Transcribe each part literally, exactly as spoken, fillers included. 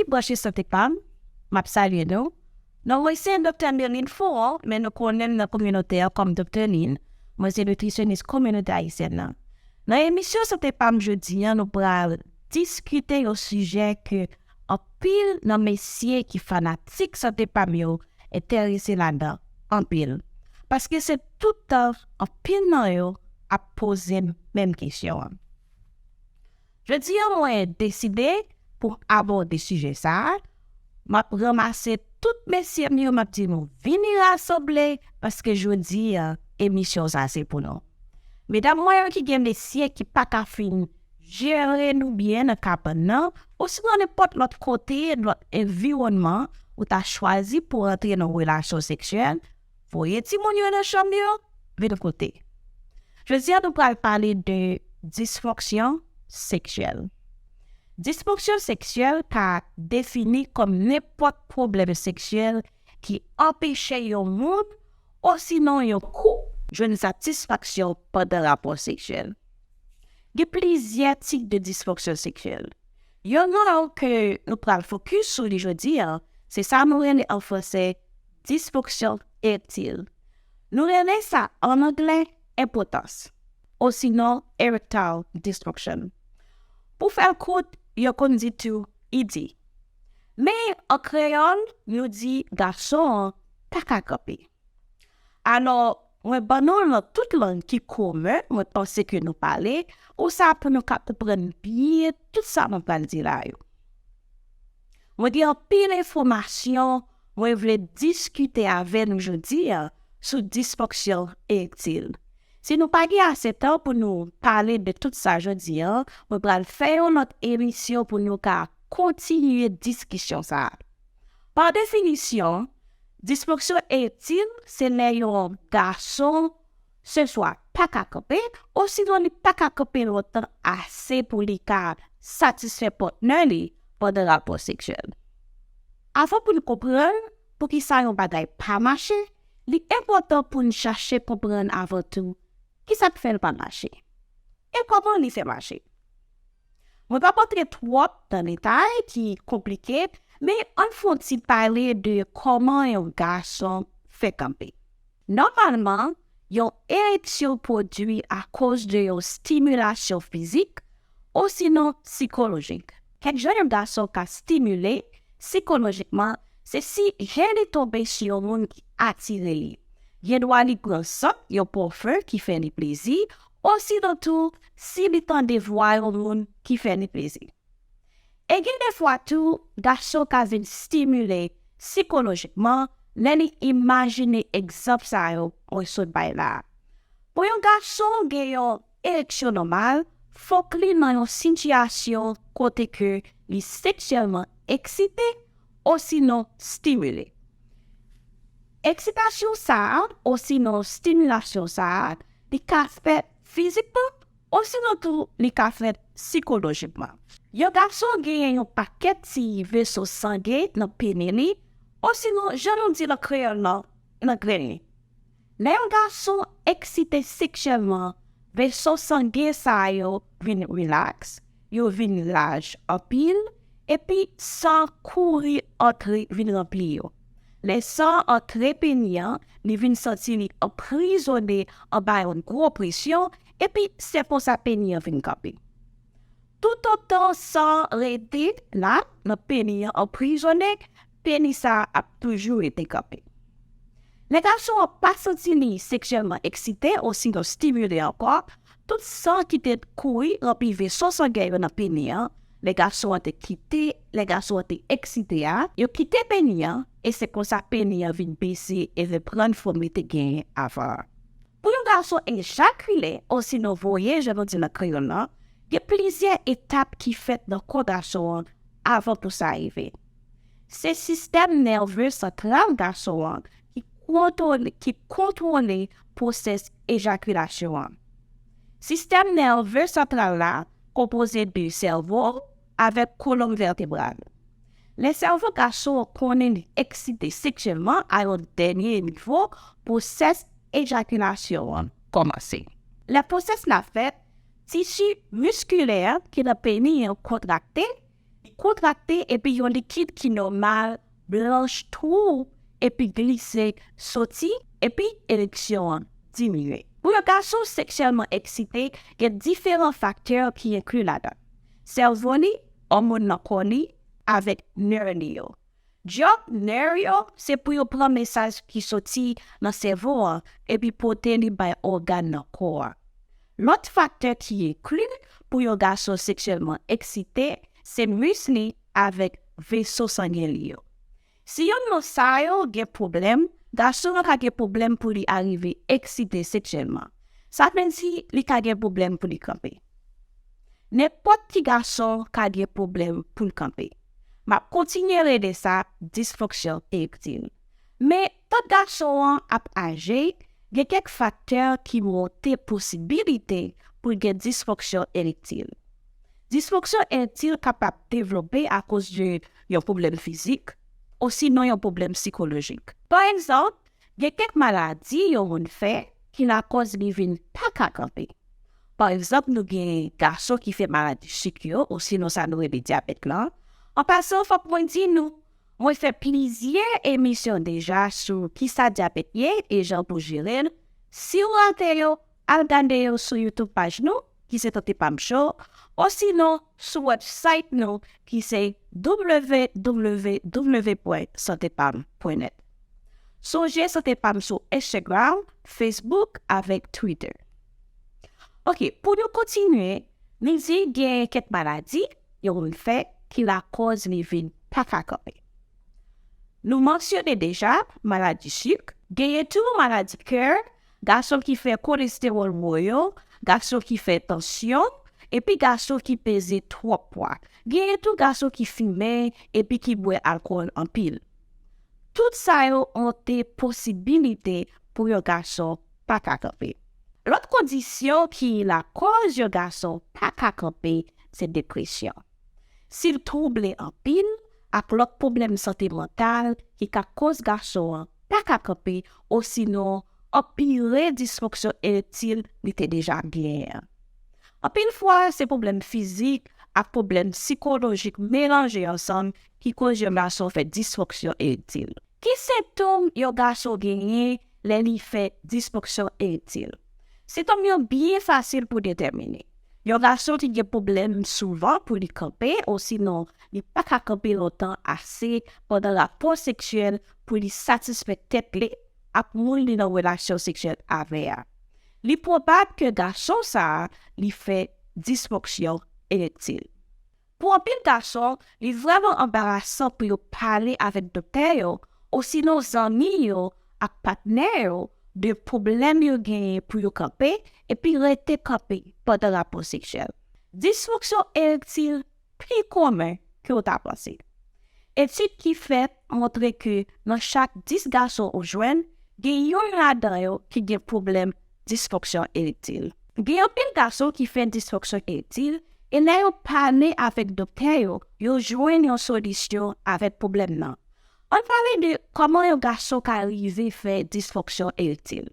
branche sante pa m, m ap salye nou. Non mwen se Doktè Merline Foron, men nou konnen m nan kominote a kòm Doktè Lin. Mwen se nitrisyonis kominote ayisyèn nan. Nan emisyon Sante Pa m jodi a, nou pral diskite yon sijè ke anpil nan mesye ki fanatik Sante Pa m yo enterese ladan anpil. Paske se tout tan anpil nan yo ap poze menm kesyon an. Jodi a, mwen deside pou m abòde sijè sa a. M ap ranmase tout mesye m yo, m ap di nou vini rasanble, paske jodi a, emisyon sa a se pou nou. Medam mwen yo ki gen mesye ki pa ka fin jere nou byen nan kabann nan, osinon nenpòt lòt kote, lòt enviwònman, ou ta chwazi pou rantre nan relasyon seksyèl, voye timoun yo nan chanm yo, vin koute. Jodi a, nou pral pale de disfonksyon seksyèl. Disfonksyon seksyèl ka defini kòm nenpòt pwoblèm seksyèl ki anpeche yon moun osinon yon koup jwenn satisfaksyon pandan rapò seksyèl. Gen plizyè tip de disfonksyon seksyèl. Youn nan yo ke nou pral fokis sou li jodi a, se sa nou rele an franse disfonksyon erektil. Nou rele sa an anglè enpotans, osinon erectile dysfunction. Pou fè l kout, yo konn di tou E D. Men an kreyòl, nou di gason an pa ka kanpe. Alò, mwen ban nou l nan tout lang ki komen, mwen panse ke nou pale, konsa pou nou ka konprann byen tout sa mwen pral di la yo. Mwen gen anpil enfòmasyon mwen vle diskite avè nou jodi a sou disfonksyon erektil. Si nou pa gen ase tan pou nou pale de tout sa jodi a, mwen pral fè yon lòt emisyon pou nou ka kontinye diskisyon sa a. Pa definisyon, disfonksyon erektil se lè yon gason se swa pa ka kanpe, osinon li pa ka kanpe lontan ase pou li ka satisfè patnè li pandan rapò seksyèl. Avan pou nou konprann poukisa yon bagay pa mache, li enpòtan pou n chache konprann avan tou kisa k fè l pa mache e kòman li fè mache. Mwen p ap antre twòp nan detay ki konplike, men ann fè yon ti pale de kòman yon gason fè kanpe. Nòmalman, yon ereksyon pwodui akoz de yon estimilasyon fizik osinon sikolojik. Kèk jan yon gason ka estimile sikolojikman, se si je li tonbe sou yon moun ki atire li. Gendwa li pran sant yon pafen ki fè li plezi, osinon tou si li tande vwa yon moun ki fè li plezi. E gen defwa tou, gason ka vin estimile sikolojikman lè li imajine egzanp sa yo mwen sot bay la a. Pou yon gason gen yon ereksyon nòmal, fòk li nan yon sitiyasyon kote ke li seksyèlman eksite osinon estimile. Eksitasyon sa a, osinon estimilasyon sa a, li ka fèt fizikman, osinon tou li ka fèt sikolojikman. Yon gason genyen yon pakèt ti veso sangen nan peni li, osinon, jan nou di l an kreyòl lan, nan grenn li. Lè yon gason eksite seksyèlman, veso sangen sa yo vin rilaks, yo vin laj anpil, epi san kouri antre vin ranpli yo. Lè san antre peni an, li vin santi li anprizone anba yon gwo presyon, epi se konsa peni an vin kanpe. Toutotan san rete la nan peni an anprizone, peni sa a ap toujou rete kanpe. Lè gason an pa santi li seksyèlman eksite osinon estimile ankò, tout san ki te kouri ranpli veso sangen yo nan peni an, lè gason an te kite, lè gason an te eksite a, yo kite peni an, e se konsa peni an vin bese e reprann fòm li te genyen avan an. Pou yon gason ejakile, osinon voye, jan nou di nan kreyòl lan, gen plizyè etap ki fèt nan kò gason an avan pou sa rive. Se sistèm nève santral gason an ki kontwole, ki kontwole pwosès ejakilasyon an. Sistèm nève santral la konpoze de sèvo avèk kolòn vètebral. Lè sèvo gason an konnen li eksite seksyèlman a yon dènye nivo, pwosès ejakilasyon an kòmanse. Lè pwosès la fèt, tisi miskilè ki nan peni an kontrakte, li kontrakte epi yon likid ki nòmal blanch twou epi glise soti epi ereksyon an diminye. Pou yon gason seksyèlman eksite, gen diferan faktè ki enkli ladan sèvo li, òmòn nan kò li, avèk nè li yo. Djòb nè yo se pou yo pran mesaj ki soti nan sèvo an epi pote li bay ògàn nan kò a. Lòt faktè ki enkli pou yon gason seksyèlman eksite se mis li avèk veso sangen li yo. Si yonn nan sa yo gen pwoblèm, gason an ka gen pwoblèm pou li arive eksite seksyèlman. Sa vle di li ka gen pwoblèm pou li kanpe. Nenpòt ki gason ka gen pwoblèm pou l kanpe. M ap kontinye rele sa disfonksyon erektil. Men, tan gason an ap aje, gen kèk faktè ki monte posibilite pou l gen disfonksyon erektil. Disfonksyon erektil kapab devlope akoz de yon pwoblèm fizik, osinon yon pwoblèm sikolojik. Pa egzanp, gen kèk maladi yon moun fè ki lakòz li vin pa ka kanpe. Pa egzanp, nou gen gason ki fè maladi chik yo, osinon sa nou rele dyabèt lan. An pasan, fòk mwen di nou, mwen fè plizyè emisyon deja sou kisa dyabèt ye e jan pou jere l. Si w rate yo, al gade yo sou YouTube paj nou, ki se Sante Pam Show, osinon sou website nou, ki se w w w pwen sante pam pwen nèt. Sonje Sante Pam sou Instagram, Facebook avèk Twitter. Ok, pou nou kontinye, nou di gen kèk maladi yon moun fè ki lakòz li vin pa ka kanpe. Nou mansyone deja maladi chik, genyen tou maladi kè, gason ki fè kolestewòl wo yo, gason ki fè tansyon, epi gason ki peze twòp pwa. Genyen tou gason ki fimen epi ki bwè alkòl anpil. Tout sa yo monte posibilite pou yon gason pa ka kanpe. Lòt kondisyon ki lakòz yon gason pa ka kanpe se depresyon. Si l twouble anpil ak lòt pwoblèm sante mantal ki ka koz gason an pa ka kanpe, osinon anpire disfonksyon erektil li te deja genyen an. Anpil fwa, se pwoblèm fizik ak pwoblèm sikolojik melanje ansanm ki koz yon gason fè disfonksyon erektil. Ki sentòm yon gason genyen lè li fè disfonksyon erektil? Sentòm yo byen fasil pou detèmine. Yon gason ki gen pwoblèm souvan pou li kanpe, osinon li pa ka kanpe lontan ase pandan rapò seksyèl pou li satisfè tèt li ak moun li nan relasyon seksyèl avè a. Li pwobab ke gason sa a li fè disfonksyon erektil. Pou anpil gason, li vrèman anbarasan pou yo pale avèk doktè yo, osinon zanmi yo ak patnè yo de pwoblèm yo genyen pou yo kanpe epi rete kanpe pandan rapò seksyèl. Disfonksyon erektil pi komen ke w ta panse. Etid ki fèt montre ke nan chak dis gason ou jwenn, gen youn ladan yo ki gen pwoblèm disfonksyon erektil. Gen anpil gason ki fè disfonksyon erektil, e lè yo pale avèk doktè yo, yo jwenn yon solisyon avèk pwoblèm nan. Ann pale de kòman yon gason ka rive fè disfonksyon erektil.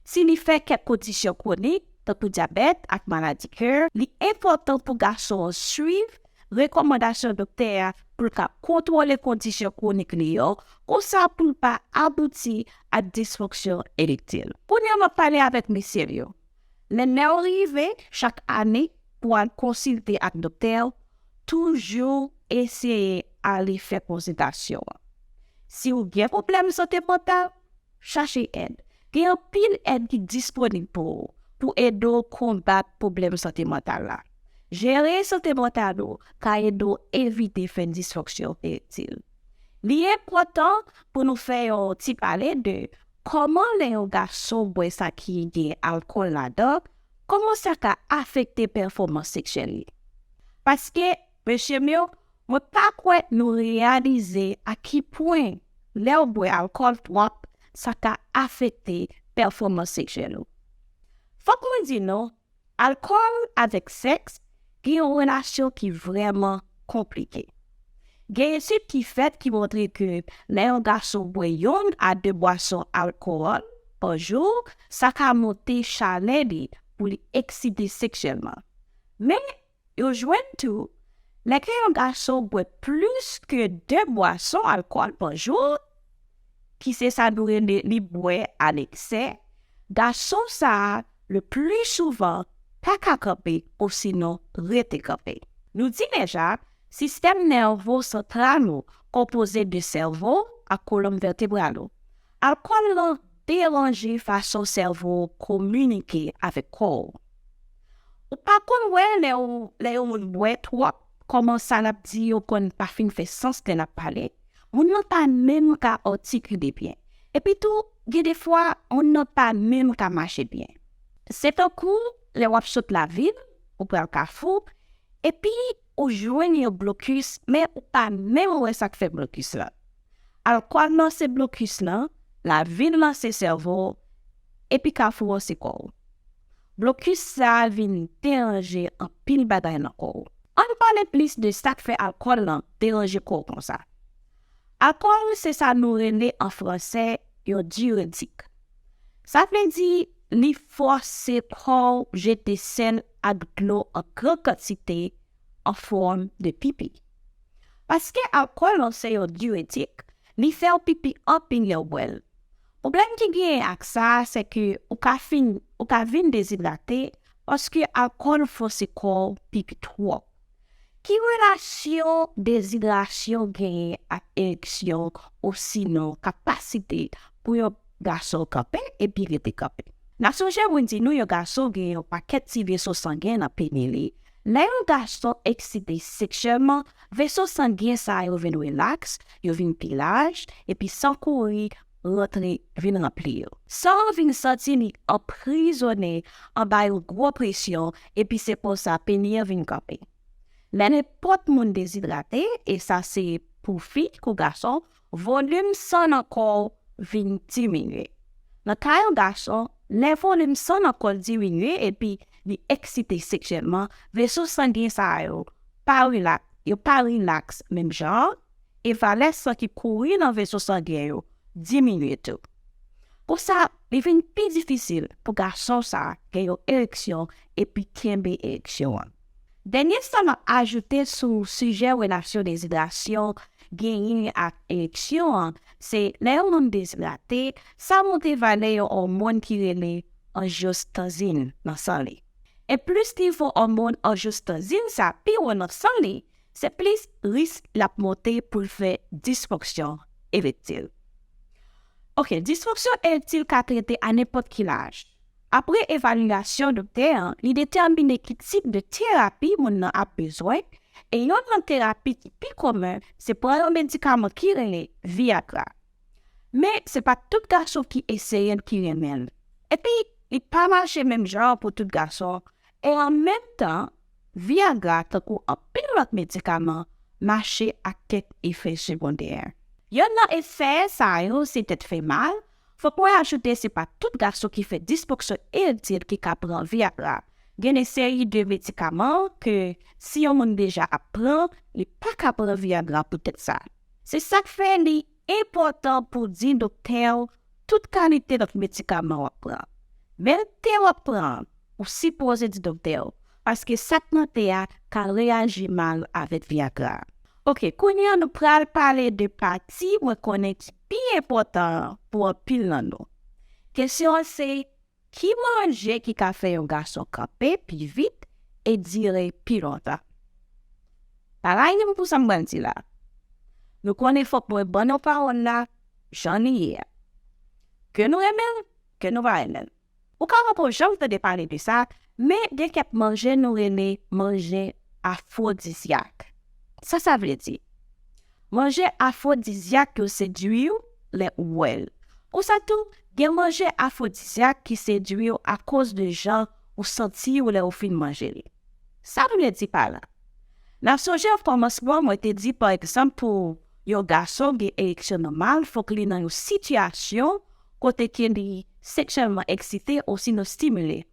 Si li fè kèk kondisyon kwonik, tankou dyabèt ak maladi kè, li enpòtan pou gason an swiv rekòmandasyon doktè a pou l ka kontwole kondisyon kwonik li yo, konsa pou l pa abouti ak disfonksyon erektil. Kounye a m ap pale avèk mesye yo. Lè lè w rive chak ane pou al konsilte ak doktè w, toujou eseye ale fè konsiltasyon an. Si w gen pwoblèm sante mantal, chache èd. Gen anpil èd ki disponib pou ou, pou ede w konbat pwoblèm sante mantal la. Jere sante mantal ou ka ede w evite fè disfonksyon erektil. Li enpòtan pou nou fè yon ti pale de kòman lè yon gason bwè sa ki gen alkòl ladan, kòman sa ka afekte pèfòmans seksyèl li. Paske, mesye m yo, mwen pa kwè nou reyalize a ki pwen lè w bwè alkòl twòp, sa ka afekte pèfòmans seksyèl ou. Fòk mwen di nou, alkòl avèk sèks gen yon relasyon ki vrèman konplike. Gen etid ki fèt ki montre ke lè yon gason bwè yonn a de bwason alkòl pa jou, sa ka monte chalè li pou li eksite seksyèlman. Men, yo jwenn tou Lè ke yon gason bwè plis ke de bwason alkòl pa jou, ki se sa nou rele li bwè a leksè, gason sa a, le pli souvan, pa ka kanpe osinon rete kanpe. Nou di deja, sistèm nèvo santral ou konpoze de sèvo ak kolòn vètebral ou. Alkòl lan deranje fason sèvo w kominike avèk kò w. Ou pa konn wè lè w, lè yon moun bwè twòp, kòman sa l ap di yo konn pa fin fè sans lè l ap pale. Moun nan pa menm ka atikile byen. Epi tou, gen de fwa, moun nan pa menm ka mache byen. Se tankou lè w ap sot lavil, ou pral kafou, epi ou jwenn yon blokis, men ou pa menm wè sa k fè blokis la. Alkòl lanse blokis lan, lavil lanse sèvo w, epi kafou an se kò w. Blokis sa a vin deranje anpil bagay nan kò w. Ann pale plis de sa k fè alkòl lan deranje kò w konsa. Alkòl se sa nou rele an fransè yon diretik. Sa vle di li fòse kò w jete sèl ak dlo an gran kantite an fòm de pipi. Paske alkòl lan se yon diretik, li fè w pipi anpil lè w bwè l. Pwoblèm ki genyen ak sa a, se ke ou ka fin, ou ka vin dezidrate paske alkòl fòse kò w pipi twòp. Ki relasyon dezidrasyon genyen ak ereksyon osinon kapasite pou yon gason kanpe epi rete kanpe? N a sonje mwen di nou yon gason gen yon pakèt ti veso sangen nan peni li. Lè yon gason eksite seksyèlman, veso sangen sa yo vin rilaks, yo vin pi laj, epi san kouri rantre vin ranpli yo. San vin santi li anprizonnen anba yon gwo presyon, epi se konsa peni an vin kanpe. Lè nenpòt moun dezidrate, e sa se pou fi kou gason, volim san nan kò w vin diminye. Nan ka yon gason, lè volim san nan kò l diminye epi li eksite seksyèlman, veso sangen sa yo pa rilak, yo pa rilaks menm jan an, e valè san ki kouri nan veso sangen yo diminye tou. Konsa, li vin pi difisil pou gason sa a gen yon ereksyon epi kenbe ereksyon an. Dènye sa m ap ajoute sou sijè relasyon dezidrasyon genyen ak ereksyon an, se lè yon moun dezidrate, sa monte valè yon òmòn ki rele anjyostanzin nan san li. E plis nivo òmòn anjyostanzin sa pi wo nan san li, se plis risk l ap monte pou l fè disfonksyon erektil. Oke, disfonksyon erektil ka trete a nenpòt ki laj. Apre evalyasyon doktè an, li detèmine ki tip de terapi moun nan ap bezwen, e yonn nan terapi ki pi komen se pran yon medikaman ki rele Viagra. Men, se pa tout gason ki eseye l ki renmen l. Epi, li pa mache menm jan pou tout gason, e an menm tan, Viagra, tankou anpil lòt medikaman, mache ak kèk efè segondè. Yonn nan efè sa yo se tèt fè mal. Fòk mwen ajoute se pa tout gason ki fè disfonksyon erektil ki ka pran Viagra. Gen de seri de medikaman ke si yon moun deja ap pran, li pa ka pran Viagra poutèt sa. Se sa k fè li enpòtan pou di doktè w tout kalite lòt medikaman w ap pran. Men te w ap pran, ou sipoze di doktè w, paske sa k nan te a ka reyaji mal avèk Viagra. Oke, kounye a nou pral pale de pati mwen konnen ki pi enpòtan pou anpil nan nou. Kesyon an se, ki manje ki ka fè yon gason kanpe pi vit e dire pi lontan? Pa rayi m pou sa m pral di la. Nou konnen fòk mwen ban nou pawòl la jan li ye a. Ke nou renmen l, ke nou pa renmen l. Ou ka poko janm tande pale de sa, men gen kèk manje nou rele manje afwodizyak. Sa sa vle di? Manje afwodizyak yo sedwi w lè ou wè l. Konsa tou, gen manje afwodizyak ki sedwi w akoz de jan ou santi w lè ou fin manje li. Sa m vle di pa la? N ap sonje okòmansman mwen te di pa egzanp pou yon gason gen ereksyon nòmal, fòk li nan yon sitiyasyon kote ke li seksyèlman eksite osinon estimile.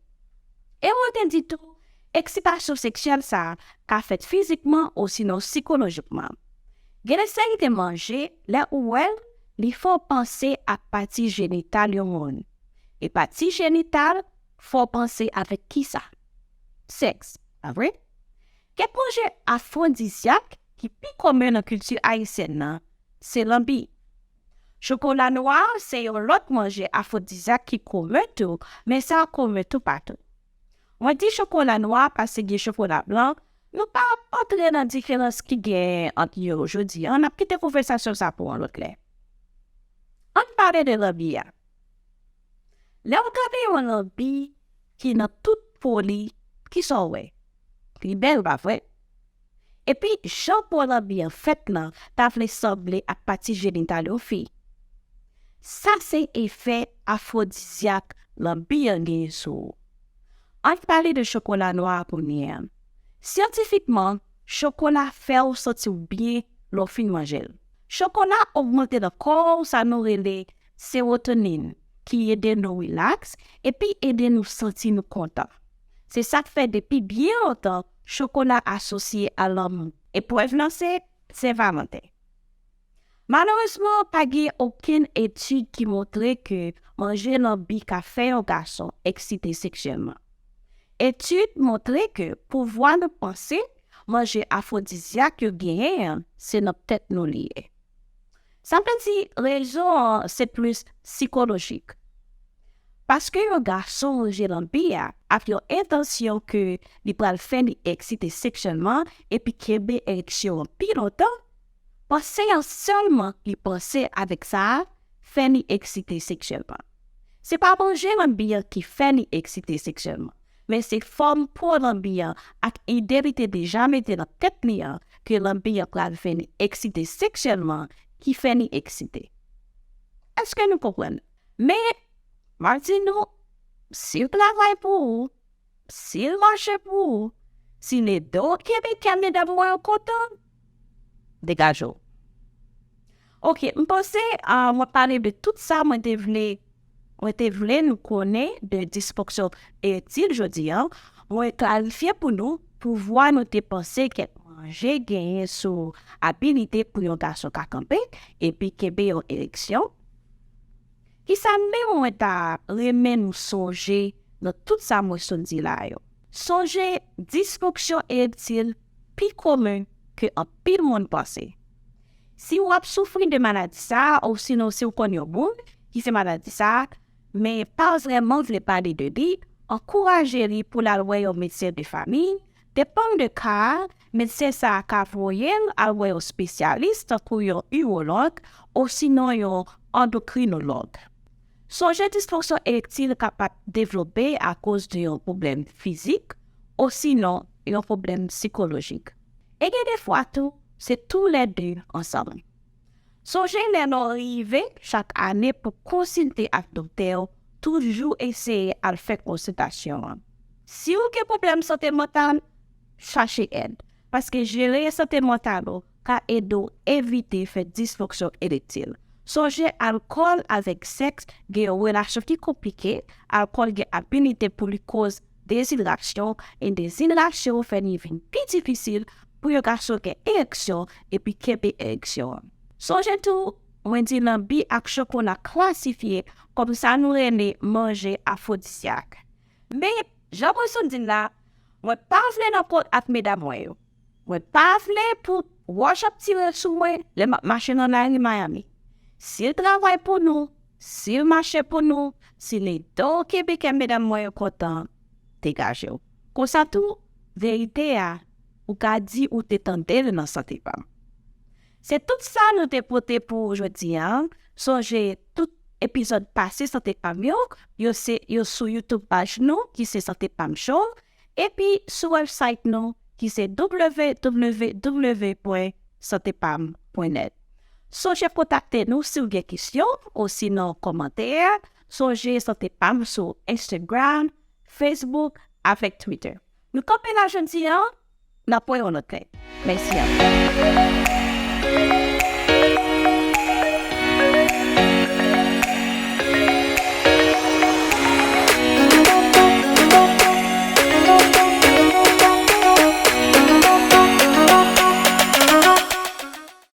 E mwen te di tou, eksitasyon seksyèl sa a ka fèt fizikman osinon sikolojikman. Gen de seri de manje, lè ou wè l, li fè w panse ak pati jenital yon moun. E pati jenital fè w panse avèk kisa? Sèks, pa vre? Kèk manje afwodizyak ki pi komen nan kilti ayisyèn nan, se lanbi. Chokola nwa se yon lòt manje afwodizyak ki komen tou, men sa komen toupatou. Mwen di chokola nwa paske gen chokola blan, nou pa ap antre nan diferans ki genyen ant yo jodi a, n ap kite konvèsasyon sa pou yon lòt lè. Ann pale de lanbi a. Lè w gade yon lanbi ki nan tout po li, kisa w wè? Li bèl, pa vre? Epi, jan po lanbi an fèt lan ta vle sanble ak pati jenital yon fi. Sa se efè afwodizyak lanbi an genyen sou ou. Ann pale de chokola nwa a kounye a. Syantifikman, chokola fè w santi w byen lè w fin manje l. Chokola ogmante nan kò w sa nou rele sewotonin, ki ede nou rilaks epi ede nou santi nou kontan. Se sa k fè depi byen lontan, chokola asosye a lanmou. Eprèv lan se Sen Valanten. Malerezman, pa gen okenn etid ki montre ke manje lanbi ka fè yon gason eksite seksyèlman. Etid montre ke pouvwa nou panse manje afwodizyak yo genyen an, se nan tèt nou li ye. Sa vle di, rezon an se plis sikolojik. Paske yon gason manje lanbi a ak yon entansyon ke li pral fè li eksite seksyèlman epi kenbe ereksyon an pi lontan, panse an sèlman li panse avèk sa a fè li eksite seksyèlman. Se pa manje lanbi an ki fè li eksite seksyèlman, men se fòm po lanbi an ak ide li te deja mete nan tèt li an ke lanbi an pral fè li eksite seksyèlman ki fè li eksite. Èske nou konprann? Men, m ap di nou, si l travay pou ou, si l mache pou ou, si l ede w kenbe kè medam mwen yo kontan, degaje w. Oke, m panse, ah, mwen pale de tout sa mwen te vle, mwen te vle nou konnen de disfonksyon erektil jodi a. Mwen klarifye pou nou pouvwa nou te panse kèk manje genyen sou abilite pou yon gason ka kanpe epi kenbe yon ereksyon. Kisa menm mwen ta renmen nou sonje nan tout sa mwen sot di la yo? Sonje, disfonksyon erektil pi komen ke anpil moun panse. Si w ap soufri de maladi sa a, osinon si w konn yon moun ki gen maladi sa a, men pa vrèman vle pale de li, ankouraje li pou l al wè yon medsen de fanmi. Depann de ka a, medsen sa a ka voye l al wè yon espesyalis tankou yon iwològ osinon yon andokrinològ. Sonje, disfonksyon erektil kapab devlope akoz de yon pwoblèm fizik osinon yon pwoblèm sikolojik. E gen de fwa tou, se toulède ansanm. Sonje lè nou rive chak ane pou konsilte ak doktè w, toujou eseye al fè konsiltasyon an. Si w gen pwoblèm sante mantal, chache èd, paske jere sante mantal ou ka ede w evite fè disfonksyon erektil. Sonje, alkòl avèk sèks gen yon relasyon ki konplike. Alkòl gen abilite pou li koz dezidrasyon, e dezidrasyon fè li vin pi difisil pou yon gason gen ereksyon epi kenbe ereksyon an. Sonje tou, mwen di lanbi ak chokola klasifye kòm sa nou rele manje afwodizyak. Men, jan mwen sot di l la, mwen pa vle nan kont ak medam mwen yo. Mwen pa vle pou wòch ap tire sou mwen lè m ap mache nan lari Miami. Si l travay pou nou, si l mache pou nou, si l ede w kenbe kè medam mwen yo kontan, degaje w. Konsa tou, verite a, ou ka di ou te tande l nan Sante Pa M. Se tout sa nou te pote pou ou jodi a. Sonje, tout epizòd pase Sante Pa M yo, yo se, yo sou YouTube paj nou, ki se Sante Pa M Show, epi sou website nou, ki se w w w pwen sante pa m pwen nèt. Sonje kontakte nou si w gen kesyon osinon kòmantè. Sonje Sante Pa M sou Instagram, Facebook, avèk Twitter. Nou kanpe la jodi a, n ap wè yon lòt lè. Mèsi anpil.